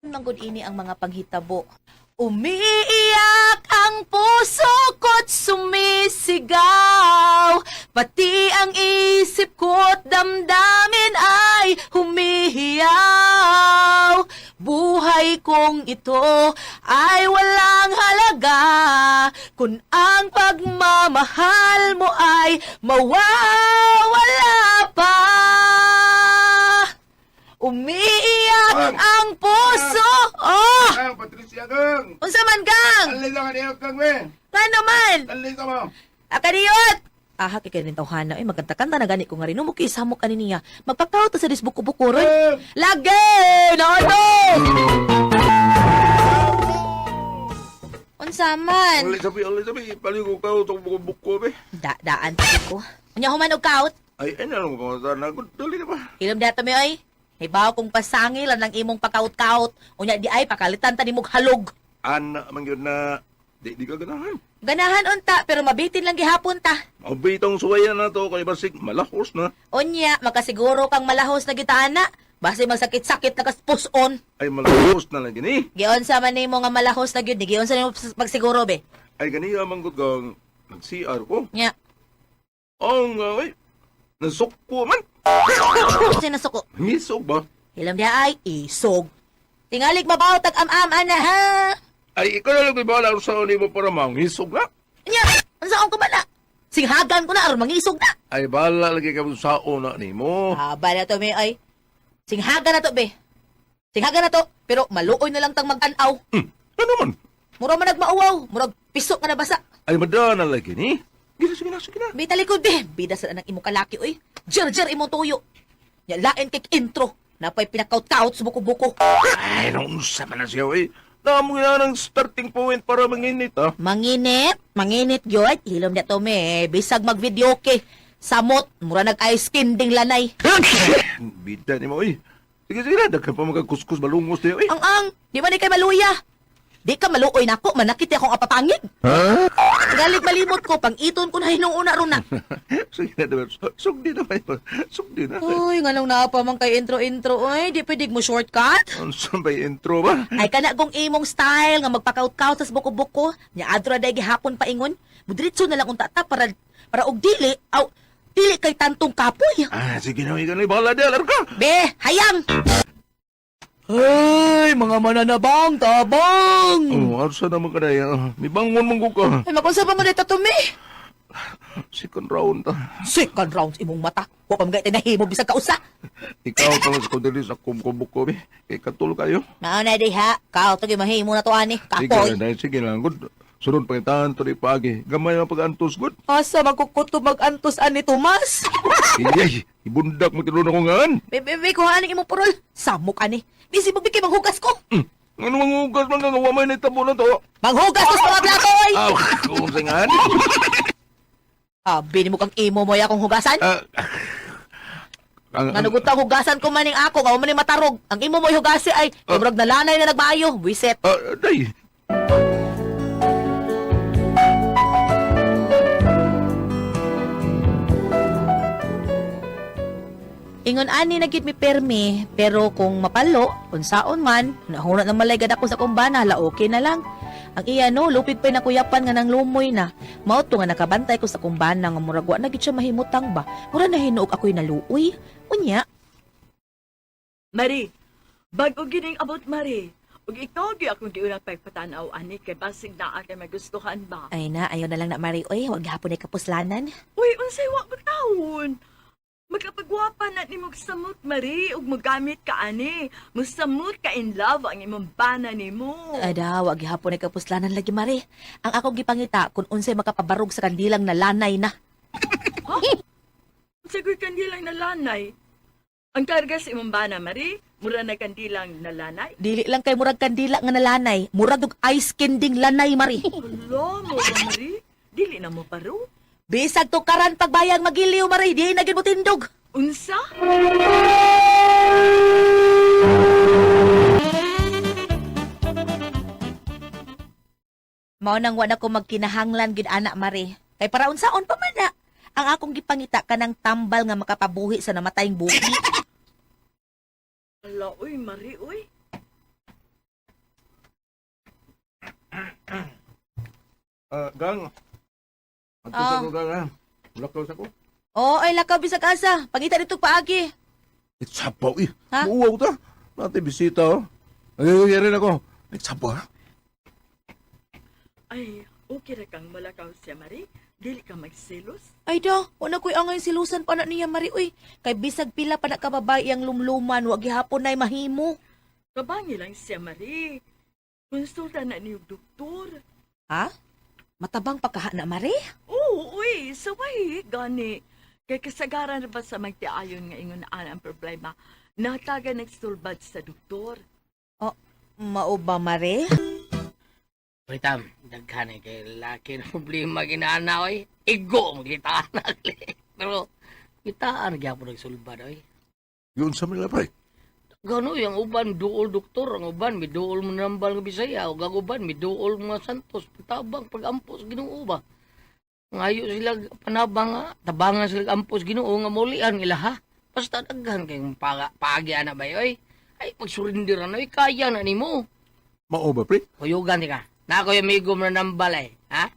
Manggod ini ang mga panghitabo. Umiiyak ang puso ko't sumisigaw, pati ang isip ko't damdamin ay humihiyaw. Buhay kong ito ay walang halaga kung ang pagmamahal mo ay mawawala pa. Umiiyak Ang! ang puso. Oh! Kang, Patricia Kang! Unsa man gang? Alay ka niya Kang, we! Ngano man? Alay ka mo! Akaniyot! Aha, kay kanin tawhana. Ay, magkanta-kanta na gani ko nga rin. Umuki, samok ani niya. Magpakaw ta sa buko-buko ron. Kang! Lagi! Naano! Unsa man? Alay sabi, alay sabi. Paligo ka, utong buko-buko, be. Da-daan pa ko. Unya human og kaut. Ay, ay, nalang ko sana. Dali na ba? Hilom dato mi oy. Hibaw kong pasangil ang imong pakaut-kaut. Unya di ay pakalitan ta nimog halog. Ana, man yun na. Di ka ganahan. Ganahan unta pero mabitin lang gihapon ta. Mabitong suwayan na to, kay basig, malahos na. Unya makasiguro kang malahos na gitaana. Basi magsakit-sakit na kas puson. Ay, malahos na lang gini. Giunsa man nimo nga malahos na gyud ni giunsa nimo pagsiguro be. Ay, ganiya, manggod kang nag-CR ko. Nya. Ang, ay, nasukko man. Sa nasuko. Ngisog ba? Hilom di ay isog. Tingalig mabaw tag am-am ana ha. Ay, ikaw na lang may bahala sa uni mo para mangisog na. Nya, unsaon ko ba na? Singhagan ko na aron mangisog na. Ay, bahala lagi ka sa una ni mo. Haba na to me ay. Singhagan na to be. Singhagan na to pero maluoy na lang tang magtan-aw. Ano man? Mura man nagmauwaw, murag piso ka na basa. Ay, madana lagi ni. Gina, sige na, sige na. Bita likod be, bida sa anang imong kalaki oy. Jer-jer imong tuyo. Nya lain kay intro. Napay pinakaut-kaut sa buko-buko. Ay, naunsa man na siya, eh. Namo nga ng starting point para manginit, ah. Manginit, manginit gyud. Hilom na to me, bisag mag-video ke. Samot, mura nag ice ding lanay. Bida ni mo, eh. Sige, sige na, daghan pa magkakuskus malungos niyo, eh. Ang ang, di ba ni kay maluya? Di ka maluoy nako, manakit akong apapangig. Ha? Galig malimot ko, pang iton ko na hinung una ron na. Sige na, diba? Sugdi na ba yun? Sugdi na. Uy, nganong naa pa man kay intro-intro, oy, di pwede mo shortcut. Unsa ba yung intro ba? Ay kana kong imong style nga magpakaut-kaut sa buko-buko, nya adto ra day gihapon paingon. Mudritso na lang unta ta para para og dili aw dili kay tantong kapoy. Ah, sige na, ikaw na, bahala di, alar ka. Be, hayang. Hey, mga mananabang, tabang! Oh, arsa naman ka na, eh. May bangon mong ka. Ay makunsa pa man dito tumi. Second round, ta. Second round imong mata. Wa pa magay tinahimo bisag kausa. Ikaw pa sa kundili sa kumkumbuko, be. Kay katul kayo. Mao na diha, kao to mahimo na to ani, Sige kapoy. na, sige lang. Good. Sunod pangitaan to ni Pagi. Gamay ang pag-antos, good. Asa magkukuto magantos ani Tomas? Iyay, ibundak mo tinuon ako ngaan. Be, be, be, kuha aning imong purol. Samok ani. Bisi mo bigay manghugas ko. Ano manghugas man nga wamay na itabo na to? Manghugas ko sa mga plato oy. Ah, kung sa ngaan. Ah, bini mo kang imo mo akong hugasan. Ah, ang, Nga nugutang hugasan ko maning ako, nga man matarog. Ang imo mo hugasi ay murag nalanay na nagmaayo, buiset. ah, day. Ingon ani na gid mi permi, pero kung mapalo, unsaon man, nahuna na malay gad ako sa kumbana, la okay na lang. Ang iya no, lupig pa nakuyapan nga nang lumoy na. Mao to nga nakabantay ko sa kumbana nga murag wa na gid siya mahimutang ba. Mura na hinuog ako'y naluoy. Unya, Mari, bago gining about Mari. Ug ikaw gyud akong giuna pagpatanaw ani kay basig naa kay magustuhan ba. ay na, ayaw na lang na Mari. Oy, wag gihapon ay kapuslanan. Uy, unsay wa batawon? Magkapagwapa na nimo samot Mari ug mogamit ka ani. Musamot ka in love ang imong bana nimo. Ada, wag gihapon ay kapuslanan lagi Mari. Ang akong gipangita kung unsay makapabarog sa kandilang nalanay na. Unsay ko'y kandilang nalanay? Ang karga sa imong bana Mari, mura na kandilang nalanay. Dili lang kay murag kandila nga nalanay, murag og ice kending lanay Mari. Hala mo ba Mari? Dili na mo paro. Bisag tukaran pagbayang magiliw Mari, di na gid mo tindog. Unsa? Mao nang wa na ko magkinahanglan gid ana Mari. Kay para unsaon pa man na. Ang akong gipangita kanang tambal nga makapabuhi sa namatayng buhi. Hala, uy, Mari, uy. Ah, gang. Adto Ah. sa ko gang ha. Lakaw sa ko. Oo, ay lakaw bisag asa. Pangita dito paagi. Itsapaw eh. Ha? Muuwaw ta. Nate bisita oh. Ay, ay, rin ako. Itsapaw ha. Ay, okay ra kang malakaw siya, Marie. Dili ka magselos. Ay da, wala ko'y angay silusan pa na niya Mari uy. Kay bisag pila pa na kababay ang lumluman, wa gihapon nay mahimo. Kabangi lang siya, Marie. Konsulta na niyo doktor. Ha? Matabang pagkaha na Mari? Oo, uy, saway, gani. Kay kasagaran na ba sa magtiayon nga ingon ang problema, nataga nagsulbad sa doktor. Mao ba Mari? Pre tam, daghan eh kay laki na problema ginaana oy. Igo mo gitaan na Pero gitaan gyapon nagsulbad oy. Yun sa mga pre. Gano yung uban duol doktor, ang uban miduol mo nambal nga Bisaya, ug ang uban miduol mga Santos, tabang pag-ampos Ginoo ba. Ngayo sila panabang nga, tabangan sila ampos Ginoo nga mulian ila ha. Basta daghan kay paagi ana bay oy. Ay pagsurrender na oy kaya na nimo. Mao ba pre? Kuyugan di ka. Na ako'y amigo mo na nambal eh. Ha?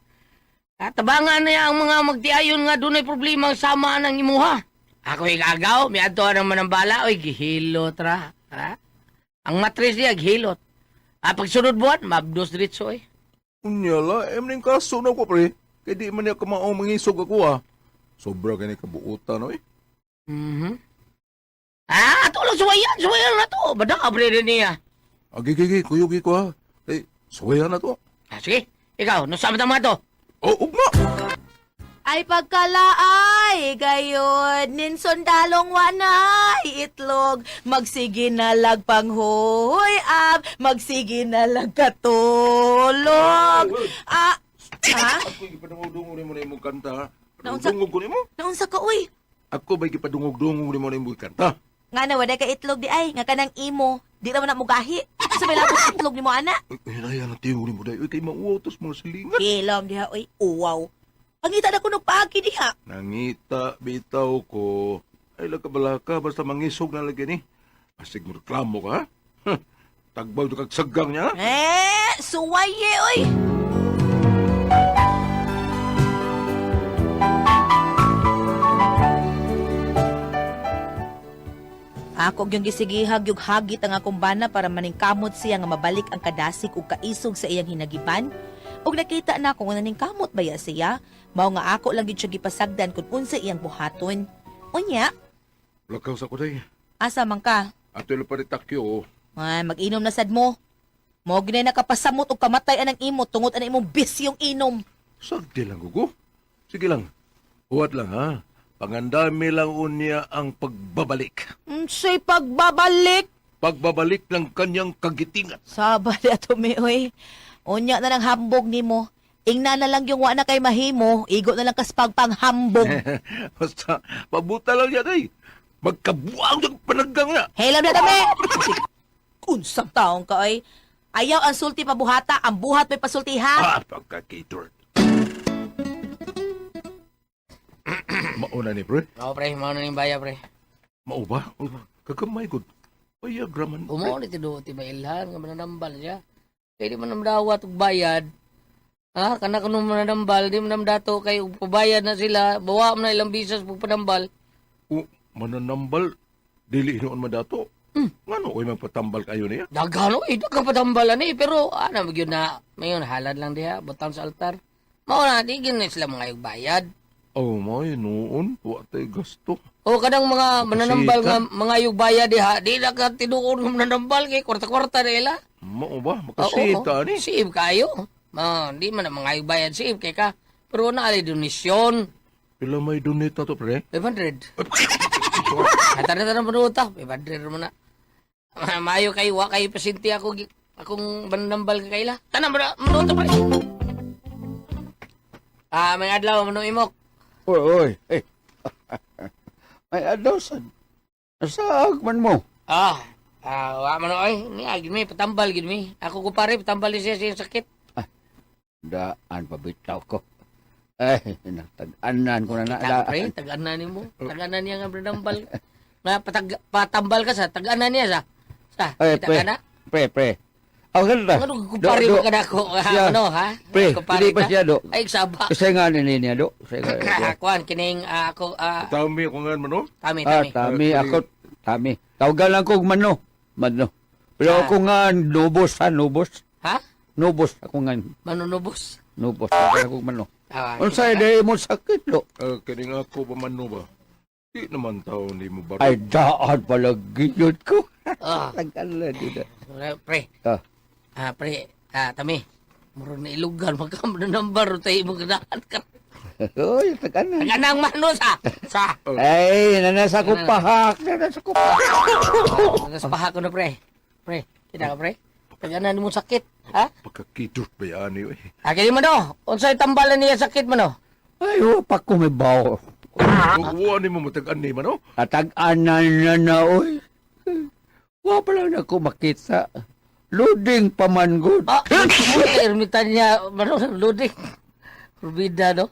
Ha? Tabangan na ang mga magtiayon nga dunay problema ang sama ng imuha. Ako'y gagaw, may adto ang manambala, oy, gihilot ra. Ha? Ang matris niya, gihilot. Ha, pagsunod buwan, mabdos diretso eh. Unya la, em ning kaso na ko pre. Kay di man niya kamao mangisog ako ah. Sobra kani kabuutan oy. Ah, ato lang suwayan, suwayan na to. Bada abre rin niya. Agi gi kuyugi ko ha. Kay suwayan na to. Ah, sige, ikaw, nusama tama to. Oh, ugma. Ay pagkalaay, gayon, nin sundalong wanay, itlog, magsige na lag panghoy ab, magsige na lag katulog. Ah, ha? Ako gipadungog-dungog nimo na imong kanta. ha? Naunsa- Padungog ko nimo. Naunsa ka, uy? Ako ba'y gipadungog-dungog nimo na imong kanta? Nga na, wala ka itlog di ay, nga kanang imo, di naman na mugahi. Sa may labot itlog ni mo, ana. Uy, hinaya na tiyo nimo dai. Uy, kay mauwaw tos mga silingan. Kilom diha, uy, uwaw. Pangita na ko ng paagi diha. Nangita bitaw ko. Ay lakabalaka basta mangisog na lagi ni. Asig mo reklamo ka ha? Huh, Tagbaw do kag sagang niya. ha? Eh, suwaye, uy. Ako gyung gisigihag yung hagit ang akong bana para maningkamot siya nga mabalik ang kadasig ug kaisog sa iyang hinagiban. Ug nakita na kung naningkamot baya siya, mao nga ako lang gyud siya gipasagdan kung unsa iyang buhaton. Unya, Lakaw sa ko day. asa man ka? Ato pa rin takyo. oh. Ay, mag-inom na sad mo. Mo ginay nakapasamot og kamatay anang imo tungod ana imong bisyong inom. Sagdi lang gugo. Sige lang. Huwat lang ha. Pangandami lang unya ang pagbabalik. Unsay pagbabalik? Pagbabalik ng kanyang kagitingan. Saba di ato mi oy. Unya na lang hambog nimo. Ingna na lang yung wa na kay mahimo, igo na lang kaspag pang hambog. Basta, pabuta lang yan ay. Magkabuang ng panaggang na. Hello na kami. Unsang taong ka oy. Ayaw ang sulti pabuhata, ang buhat may pasulti ha. Ah, pagkakitord. Mauna ni pre. Oo, pre, mao na ning baya, pre. Mao ba? Oh, kagamay ko. Ay, agraman. Umuo ni tinuot ba ilhan nga mananambal siya. Kaya di man namdawat og bayad. Ha, kana kuno mananambal, di man namdato kay og pabayad na sila, bawa man na ilang bisas pag panambal. O, mananambal. Dili hinuon man dato. Ngano oy magpatambal kayo niya? Daghan oy, daghan patambal ani pero ana magyud na mayon halad lang diha butang sa altar. Mao na di gyud na sila mga bayad. Oh, may noon. Wa tay gasto. O kanang mga mananambal Makasika. nga mga yung bayad diha, di na ka tinuod nga mananambal kay kwarta-kwarta na ila. Mao ba? Makasita ni. Siib kayo. Ma, di man ang mga bayad siib kay ka. Pero na ali donasyon. Pila may donate na to, pre? 500. Tara tara manuta, 500 mo na. Maayo kayo, wa kayo pasinti ako akong mananambal ka kaila. Tanan mo na manuta pa. Ah, may adlaw mano imok. Oy, oy. Eh. May adlaw sad. Nasaag man mo. Ah, ah, wa man oy, ni agin mi patambal gid mi. Ako ko pare patambal ni siya sa iyang sakit. Daan pabitaw ko. Eh, natag-anan ko na na. Tag pre, tag-ana nimo. Tag-ana niya nga mananambal. Nga patag patambal ka sa tag-ana niya sa. Sa, Ay, kita pre. ka na. Pre, pre. Ang ganda. Ano kumpare Do, mo do. ka nako? Siya. Ano ha? Pre, Kumpare dili pa ka? siya, do. Ay, saba. Kasi nga ni niya, do. Kasi nga niya. Kuan kining ako Tami ko nga man, no? tami Ah, tami. tami ako, tami. Tawagan lang kog mano. Mano. Pero Ah. ako nga nubos ha, nubos. Ha? Nubos ako nga Manunubos. nubos. Tawagan ako mano. Ah, Unsay day mo sakit do? Kining ako pa man, no ba? Di naman tao ni mo ba? Ay daan pala giyod ko. Ah, Tagalan di na. pre. Ah. Ah, pre. Ah, tami. Murag na ilugan magka mananambar tayo imong ganahan ka. Oy, tagalan. Taganang mano sa sa. Ay, nanasa ko pahak, nanasa ko pahak. Nagas paha ko na pre. Pre, kita ka pre. Taganan mo sakit, ha? Pagkakidot ba yan, eh. Ah, kini mo no. Unsay tambalan niya sakit mo no? Ay, wa pa ko may bawo. Wa ni mo matag-an ni man, no? Atag-anan na na, oy. Wa pa lang ako makita. Loading pa man good. Ah, ermitan niya, mano, loading. Rubida, no?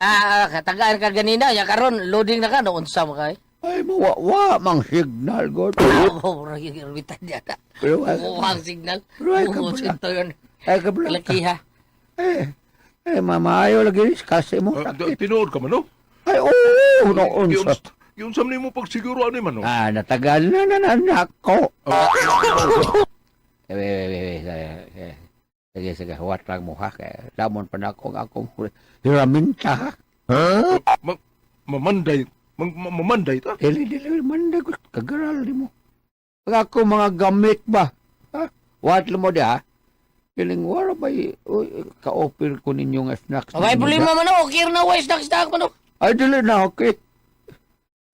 Ah, katagaan ka ganina, ya karon loading na ka, no, unsa mo kay? Ay, mawa, mang signal god. Oh, murag yung ermitan niya na. Pero, ay, Kuha ang signal. Pero ay, Oo, kabula. sinto yun. ay, kabla. Laki ha. Eh, eh, mamayo lagi kasi mo sakit. Tinuod ka man, no? Ay, oo, noon sa. Yung sa mo pagsiguro ani man, no? Ah, natagal na na na ako. Ah, Eh, eh, eh, eh, eh, sige, sige, huwat lang mo ha. Kaya, lamon pa na ako ang akong hiraminta ha. Mamanday, mamanday ta. Dili, dili, manday ko, kagaral di mo. Ang ako mga gamit ba? Ha? Huwat lang mo di ha? Piling wala ba ka-offer ko ninyo nga snacks? Okay, ninyo problema ba? man, no? Okay na, wise, snack, man, no? Ay, dili na, okay.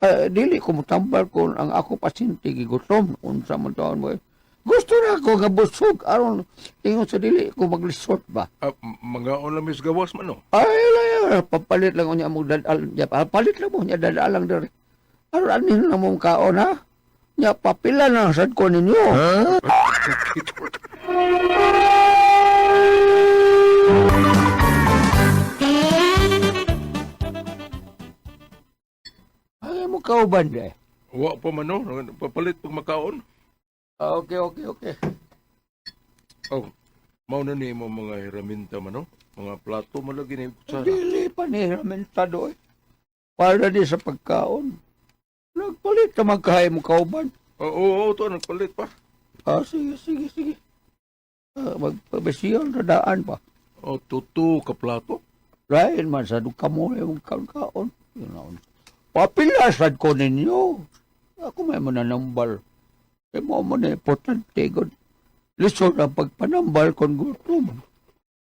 Ay, dili ko mutambal kung ang ako pasyente gigutom. Unsa man taon mo eh. Gusto na ako nga busog aron ingon sa dili ko maglisod ba. Ah, mga on lang mis gawas man, no? Ay, ay, ay, papalit lang unya mo dadal. Nya, papalit lang mo niya dadal lang dere. Aron anin na mong kaon ha. Nya papila na sad ko ninyo. Pagkakidot. Ay mo kauban de. Wa pa man, no? Papalit pag makaon. Ah, okay, okay, okay. Oh, mao na ni mo mga heraminta man, no? Mga plato man lagi ni kutsara. Dili pa ni ramentado eh. Para di sa pagkaon. Nagpalit ka magkahay mo kauban. Oo, oo, oo, to nagpalit pa. Ah, sige, sige, sige. Ah, magpabesiyon sa daan pa. Oh, tuto ka plato. Lain man sa duka mo yung kaon-kaon. Yun na. Papilasad ko ninyo. Ako may mananambal. E mo mo na importante god. Lisod ang pagpanambal kon gutom.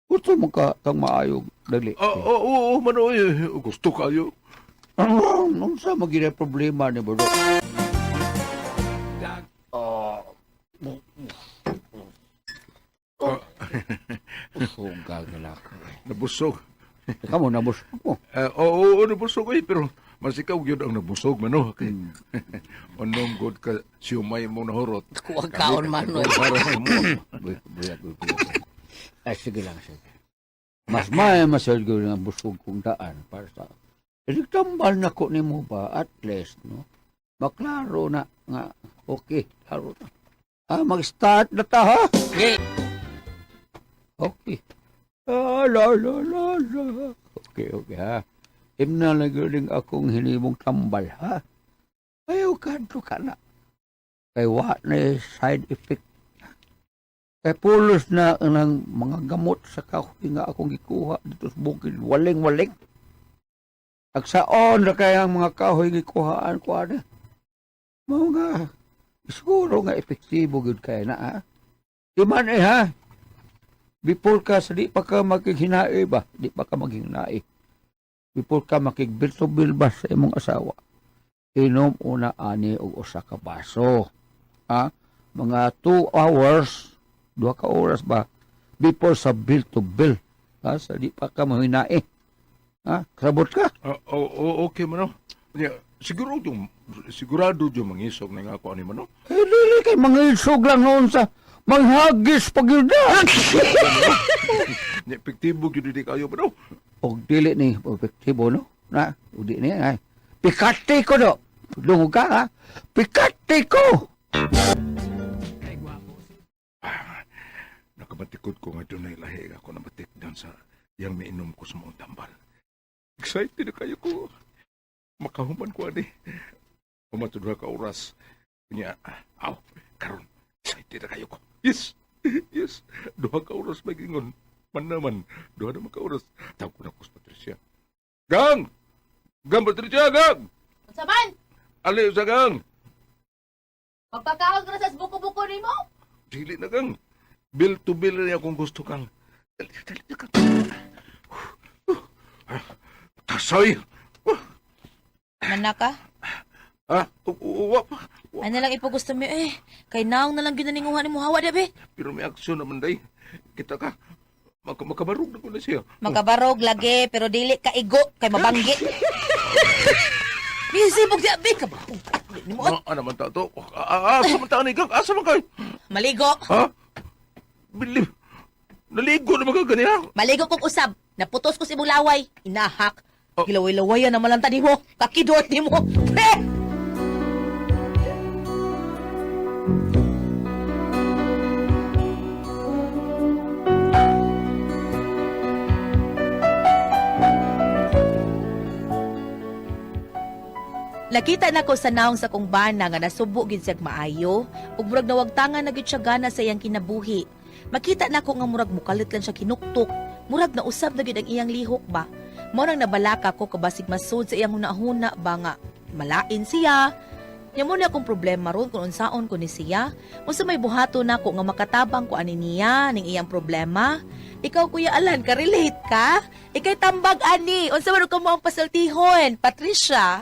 Gusto mo ka kang maayog dali. Ah, oo, oo, oo, man, oy, gusto kayo. Ah, unsa maging problema ni Bodo? Ah, Usog na ako. nabusog. Kamu nabusog mo. Ah, oo, oo, nabusog oy, pero mas ikaw gyud ang nabusog man, no? Kay unong good ka siumay mo nahurot. Kuha kaon man, no? Buyak, buyak, buyak. Ay, sige lang, sige. Mas may masal ko nga busog kong daan para sa... Nagtambal na ko nimo ba, at least, no? Maklaro na nga, okay, klaro na. Ah, mag-start na ta, ha? Okay. Okay. Ah, la, la, la, la. Okay, okay, ha? Imna lang yun akong hinimong tambal, ha? Ayaw ka, ka na. Kay wa na eh, side effect. Kay pulos na ng mga gamot sa kahoy nga akong gikuha dito sa bukid. Waling-waling. Agsaon na kaya ang mga kahoy gikuhaan ko ana. Mao nga, siguro nga epektibo gyud kay na, ha? Di man eh, ha? Before ka sa di pa ka makighinai ba? Di pa ka maghinai. Before ka makigbilto-bil ba sa imong asawa? Inom una ani og usa ka baso. Ha? Mga 2 hours, 2 ka oras ba? Before sa bill to bill. Ha? Sa di pa ka mahinai. Ha? Kasabot ka? Ah, oo, oo, okay man, no? Nya, siguro yung sigurado yung mangisog na nga ako ani man, no? Eh, dili kay mangisog lang noon sa manghagis pag yun na. Nya, epektibo gyud di kayo man, no? Og dili ni epektibo no na og di ni ay pikate ko do dungog ka ha pikate ko. Nakamatikod ko nga dunay lahi ako namatikdan sa yang miinom ko sa maong tambal. Excited na kayo ko. Makahuman ko ani. Human sa 2 ka oras. Kunya, aw, karon excited na kayo ko. Yes, yes. 2 ka oras magingon. Man naman, 2 naman ka oras. Tawag ko na ko sa Patricia. Gang! Gang, Patricia, gang! Unsa man? Ali sa gang! Magpakaon ka na sa buko-buko nimo? Dili na, gang. Bill to bill na akong gusto, kang. Dali, dali na, kang. Tasoy! Manaka? Ha? Uwa pa. Ano lang ipagusto mo eh. Kay naong na lang ginaninguhan ni mo hawa dabi. Pero may aksyon naman, day. Kita ka. Makabarog na ko na siya. Makabarog lagi pero dili ka igo kay mabanggi. Bisibog siya be ka ba? Ni mo. Ano naman ta to? Asa man ta ni gang? Asa man kay? Maligo. Ha? Bilib. Naligo na mga ganiya. Maligo kog usab. Naputos ko sa imong laway. Inahak. Oh. Gilaway-lawayan naman lang ta nimo. Kakidot nimo. Pre! Nakita na ko sa naong sa kong bana nga nasubo gid siyag maayo ug murag nawagtangan na gid siya gana sa iyang kinabuhi. Makita na ko nga murag mukalit lang siya kinuktok. Murag nausab na gid ang iyang lihok ba. Mao nang nabalaka ko kabasig masud sa iyang hunahuna ba nga malain siya. Nya mo na akong problema ron kung unsaon ko ni siya. Unsa may buhato nako nga makatabang ko ani niya ning iyang problema. Ikaw, Kuya Alan, ka-relate ka? Ikay tambag ani. Unsa man ka mo ang pasultihon, Patricia?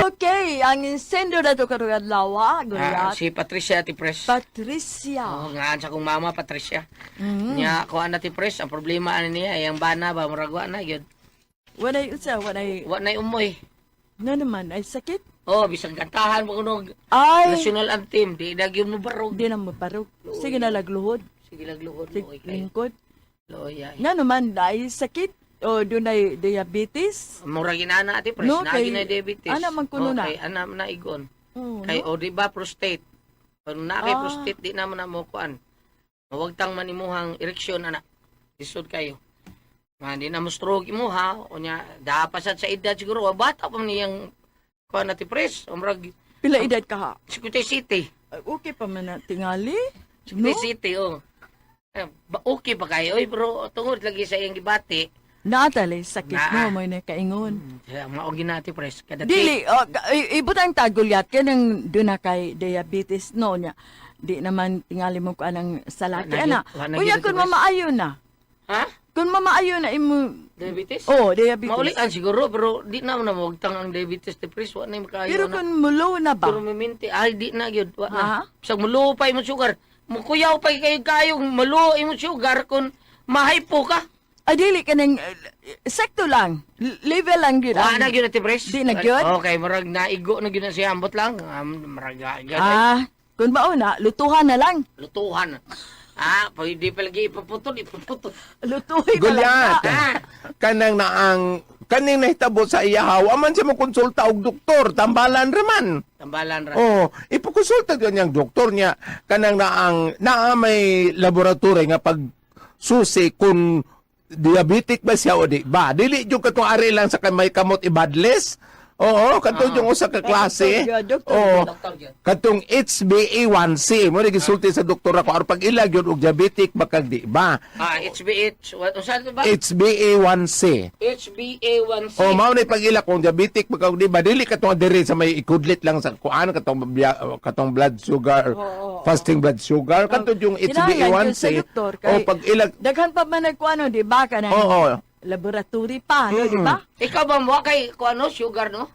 Okay, ang insendo na to karong adlaw, Ah, Goliath. si Patricia Ati Pres. Patricia. Oo, nga sa kong mama Patricia. Nya kuan na Ati Pres, ang problema ani niya ay ang bana ba murag wa na gyud. Walay unsa, walay Wa nay umoy. na naman ay sakit. Oh, bisan kantahan mo kuno Ay, national anthem di na gyud mo barog. di na mabarog. Sige na lagluhod. Sige lagluhod Sige, mo kay. lingkod. Luoy ay. Na naman ay sakit o dunay diabetes. Murag inana Ati Pres, No, na kay- na diabetes. ana man kuno Oh, na. Kay ana man na igon. Oo, Kay no? o di ba prostate. Kung na kay Ah. prostate di naman na mo kuan. Mawagtang man imuhang ereksyon ana. Lisod kayo. Nga di na mo stroke imuha unya dapat sa edad siguro wa bata pa man niyang kuan na pres. Umrag Pila edad ka ha? Sikutay City. Ay, okay pa man na tingali. Sikutay No? City oh. Eh, okay pa kayo oy pero tungod lagi sa iyang gibati. Natali sakit Naa. mo may nakaingon. Kaya mao ginati pres kada Dili, oh, ibutang tagulyat ka nang doon na kay diabetes no niya. Di naman tingali mo ko anang salaki Wa na ana. gyud- wa na Unya gyud kun ito, Pres. mamaayo na. Ha? Kun mamaayo na imo. Diabetes? Oh, diabetes. Maulian siguro pero di na mo na mawagtang ang diabetes ti pres wa na yung makaayo Pero na. kun mulo na ba? Pero miminti, ay di na gyud, wa na. Ha? Bisag mulo pa imong sugar. Mukuyaw pa kayo kayong mulo imong sugar kung mahaypo ka. Ay dili ka nang sekto lang. Level lang gyud. Wa ang- na gyud ati pres. Di na gyud? Okay, murag naigo na gyud na siya ambot lang. Murag gyud. Ah, kun mao na, lutuhan na lang. Lutuhan. Ah, pwede pa lagi ipaputol, ipaputol. Lutuhin na lang. Goliath. Ah. Kanang naang kaning nahitabo sa iyahaw, aman siya mo konsulta og doktor, tambalan raman. Tambalan ra. Oh, ipakonsulta gyud niyang doktor niya kanang naang naa may laboratory nga pag susi kung diabetic ba siya o di ba. Dili jud katong ari lang sa may kamot ibadles. Oo, katong yung usa ka klase. Doktor gyud, doktor Oo. Doktor gyud. Katong HbA1c mo ni gisulti sa doktor ako aron pag ilag yun og diabetic bakag di ba. Ah, HbH, what unsa to ba? HbA1c. HbA1c. O mao ni pag-ila kung diabetic pag di ba dili katong diri sa may ikudlit lang sa kuan katong katong blood sugar, fasting blood sugar katong yung Kinahanglan gyud HbA1c. sa doktor O kay pag ilag daghan pa man nagkuano di ba kanang Oo. laboratory pa no di ba? Ikaw ba mo kay kuano sugar no?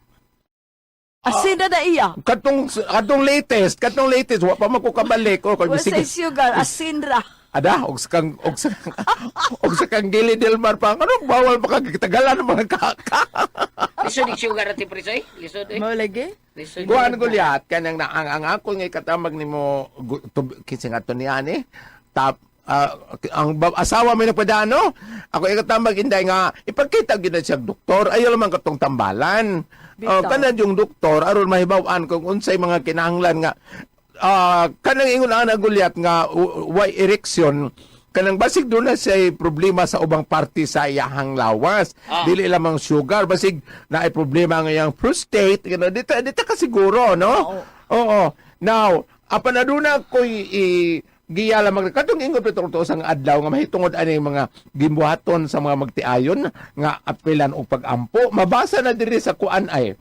Asin na na iya. Katong katong latest wa pa man ko kabalik o kay Wa bisig say sugar, asin ra. ada og sa kang Gili Del Mar pa ano bawal pa kag tagalan ng mga kaka. Lisod yung sugar ati pres oy. Lisod eh. Mao lagi. Lisod. Kuan Goliath kanang na ang ako nga ikatamag nimo kinsa nga to niya ani tap ang asawa may nagpadano ako ikatamag inday nga ipakita gyud na siya doktor ayaw lamang katong tambalan. Bitaw. Oh, kanan yung doktor aron mahibaw-an kung unsay mga kinahanglan nga Kanang ingon ana, Gulyat, nga why erection, kanang basig doon na siya problema sa ubang parte sa iyahang lawas. Dili lamang sugar, basig na ay problema ang iyang prostate, dito ka siguro, no? Oo. Now, apan aduna ko'y giya lamang katong ingon Petro sang adlaw nga mahitungod ani mga gimbuhaton sa mga magtiayon nga apilan og pagampo, mabasa na diri sa kuan ay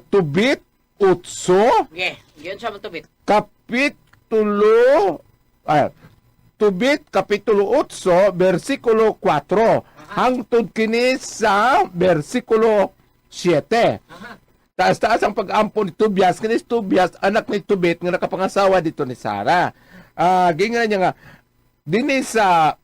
Tobit 8. Okay. Giyon sa matubit. Kapitulo ay Tobit kapitulo 8 versikulo 4 hangtod kini sa versikulo 7. Taas-taas ang pag-ampo ni Tobias, kini si Tobias anak ni Tobit nga nakapangasawa dito ni Sara. Gingan niya nga dinhi sa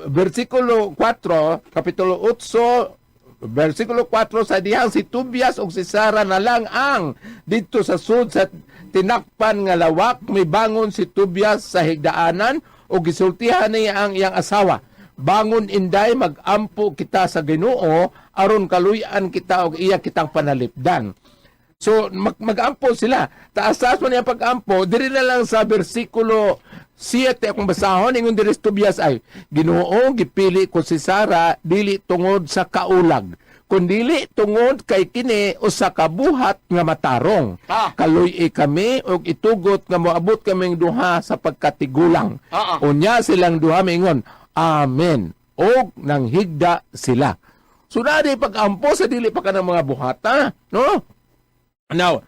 versikulo 4, kapitulo 8 versikulo 4, sa dihang si Tobias ug si Sara na lang ang didto sa sud sa tinakpan nga lawak, mibangon si Tobias sa higdaanan ug gisultihan niya ang iyang asawa, "Bangon, inday, magampo kita sa Ginoo aron kaluy-an kita og iya kitang panalipdan." So mag-ampo sila. Taas-taas man niya pag-ampo, diri na lang sa bersikulo 7 akong basahon, ingon diri si Tobias ay, "Ginoo, gipili ko si Sara dili tungod sa kaulag, kundili tungod kay kini usa ka buhat nga matarong. Kaluy-i kami og itugot nga moabot kaming duha sa pagkatigulang." Unya silang duha mingon, "Amen." Og nanghigda sila. So naa pag-ampo sa dili pa ka ng mga buhata, no? Now,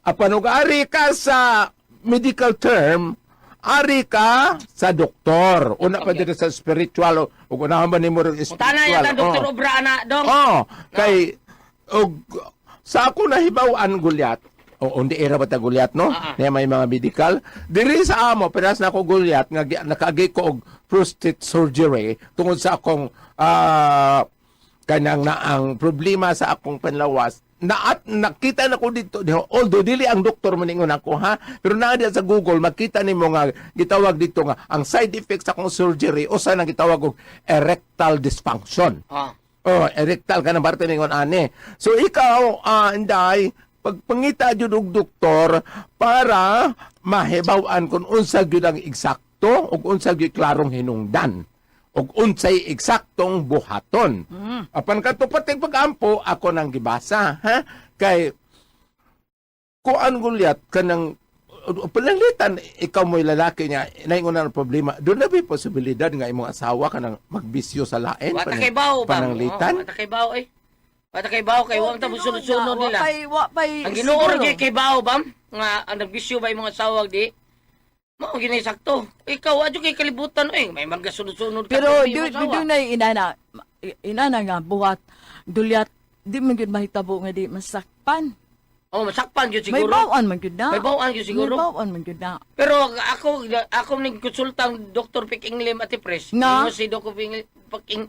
apan og ari ka sa medical term, ari ka sa doktor. Una pa diri sa spiritual ug unahan ba nimo rin Mutana spiritual. yata Dr. Obra ana dong. Oh, kay og sa ako nahibaw-an, Gulyat. O undi era ba ta, Gulyat, no? Ah, ah. Niya may mga medical diri sa amo pinas na ako, Gulyat, nga nakaagi ko og prostate surgery tungod sa akong kanang naang problema sa akong panlawas na at nakita na ko dito, although dili ang doktor maningon ako ha, pero naa diya sa Google makita nimo nga gitawag dito nga ang side effects sa akong surgery usa nang gitawag og erectile dysfunction. Oh, erectile ka na parte ningon ani. So ikaw, inday, pagpangita jud og doktor para mahibaw-an kung unsa gyud ang eksakto ug unsa gyud klarong hinungdan ug unsay eksaktong buhaton. Apan kadto pating pag-ampo ako nang gibasa, ha? Kay kuan, Gulyat, kanang pananglitan ikaw mo'y lalaki niya naingon na ang problema doon na may posibilidad nga imong asawa kanang magbisyo sa lain Wata kay bawo ba? pananglitan. Oh, wata kay bawo eh. Wata kay bawo kay wang ta sunod-sunod nila. Wa pay, wa pay Ang Ginoo siguro. ra kay bawo bam nga ang nagbisyo ba imong asawa di. Mao gini sakto. Ikaw adyo kay kalibutan oy, may mga sunod-sunod ka Pero sa imong asawa. du na inana nga buhat dulyat di man gyud mahitabo nga di masakpan. Oh, masakpan gyud May siguro. bawaan man gyud na. May bawaan gyud siguro. May bawaan man gyud na. Pero ako ako ning konsultang Dr. Peking Lim at Pres. Nga? Ingon si Dr.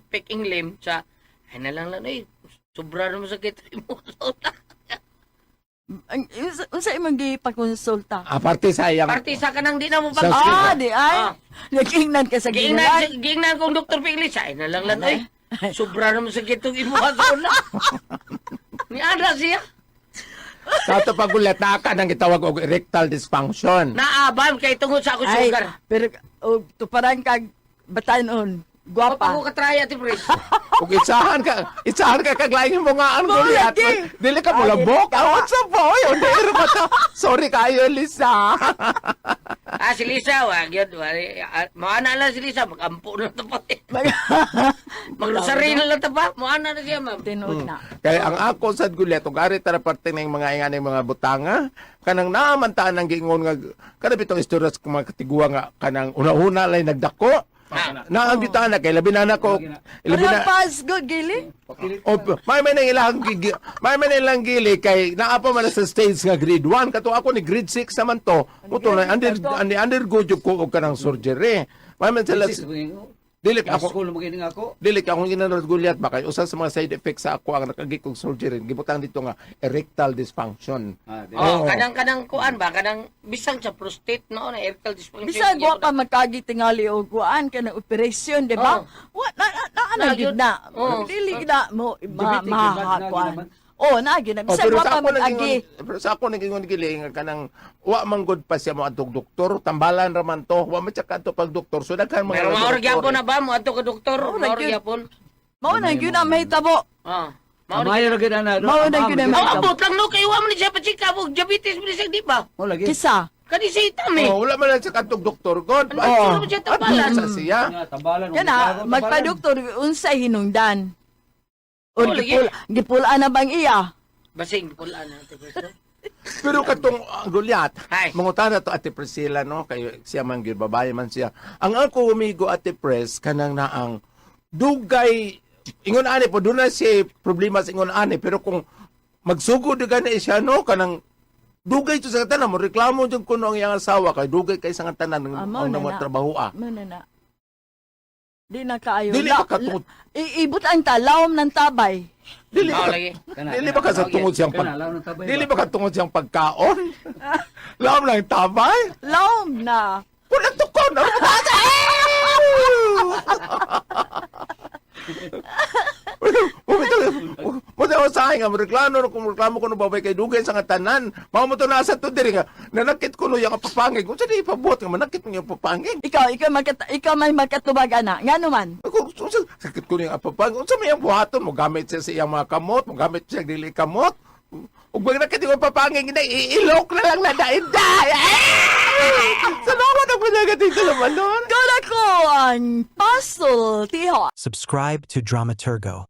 Peking Lim sa ay na lang lang eh. Sobra naman sakit mo sa utak. Ang unsa imong gipakonsulta? Aparte sa iyang Parte sa kanang di na mo pag Ah, di ay. Nagingnan ka sa Giingnan, giingnan. giingnan kong Dr. Peking Lim sa ay na lang lang eh. Sobra naman sakit tong imuha sa una. Ni ana siya. Sa ato pa, Gulyat, naa ka nang gitawag og erectile dysfunction. Naabam kay tungod sa ako Ay, sugar. pero og tuparan kag batanon, Gwapa gwapa. ko katraya ti Pres. Ug isahan ka kag lain mo nga ang Mo, Gulyat. lagi. Dili ka mulabok. Ay, Ah, what's up, boy? Undi era ba to? Sorry kayo, Lisa. Ah, si Lisa, wa gyud, moana lang si Lisa, magampo na ta pa. Magrosary na lang ta pa. Moana na siya, ma'am. Tinuod na. Kaya ang ako sad, Gulyat, ug ari tara parte ng mga ingan mga butanga, kanang naamantaan ang giingon nga kada bitong istorya sa mga katiguwa nga kanang una-una lay nagdako. Na ang gitana kay labi na nako labi Pero na pas good gili. O, may may nang ilang gigi, may may nang ilang gili kay naa pa man sa stage nga grade 1 kato ako ni grade 6 naman to. Muto na undergo jud ko og kanang surgery. May man sila dili ako School mo gini ako. dili ka akong ginanod, Gulyat, ba kay usa sa mga side effects sa ako ang nakagi kog surgery gibutang dito nga erectile dysfunction. Ah, di. Oh, Oo. kanang kanang kuan ba kanang bisang sa prostate no na erectile dysfunction. Bisag wa pa magkagi tingali og kuan kanang operasyon, di ba? Oo. Wa na na na, na, Na, gyud gyud. na. Oo. Dili na mo Diabetic, mahakuan. naman. Oh, na gyud na Oh, bisan pero wa sa pa ako mag-agi. naging pero sa ako naging gili nga kanang wa man gud pa siya mo adtong doktor, tambalan ra man to, wa man siya kadto pag doktor. So daghan mga Pero maor doktor, gyapon eh. na ba mo adto ka doktor? Oo, Maor gyud. gyapon. Mao na gyud ang mahitabo. Ah. Maor. Amayo ra gyud ana. Mao na gyud ang Aw, mahitabo. abot lang no kay wa man ni siya pa-check up og diabetes man siya di ba? Mo lagi. Kisa. Kani siya itam eh. Oh, wala man lang siya kadtong doktor god. Ano, oh. Siya tambalan. Sa siya. Nga, Tambalan. Kana magpa-doktor unsay hinungdan. Or Oh, lagi. gipul-gipulaan na bang iya? Basing pulaan na ate Presto. Pero katong Goliath, Hi. mangutana to Ate Priscilla no, kay siya man gyud babae man siya. Ang ako umigo Ate Pres kanang naang dugay ingon ani po doon na siya problema sa ingon ani, pero kung magsugod gani siya no, kanang dugay to sa tanan mo reklamo jud kuno ang iyang asawa kay dugay kay sa tanan Ah, mao ang na mga na. trabaho ah. Mao na na. Di na kaayo. Dili ba katungod Ibut ang talawom ng tabay. dili Mao ba lagi. dili ba ka sa tungod siyang pag Kana, laom ng tabay dili ba? ba ka tungod siyang pagkaon? Laom lang tabay? Lawom na. Wala tukon! Ano ba? Mo daw sa akin nga reklamo no kung reklamo ko no babay kay dugay sa nga tanan. Mao mo to nasa to diri nga nanakit ko no yang papangig. Unsa di ipabuhat nga manakit mo yung papangig? Ikaw may makatubag ana. Ngano man? Ako unsa sakit ko yung papangig. Unsa may ang buhaton mo gamit siya sa iyang mga kamot, mo gamit siya dili kamot. Ug pag nakit yung papangig na iilok na lang na dainday. Salamat ang panagat dito naman nun. Ko na ko ang puzzle, tiho. Subscribe to Dramaturgo.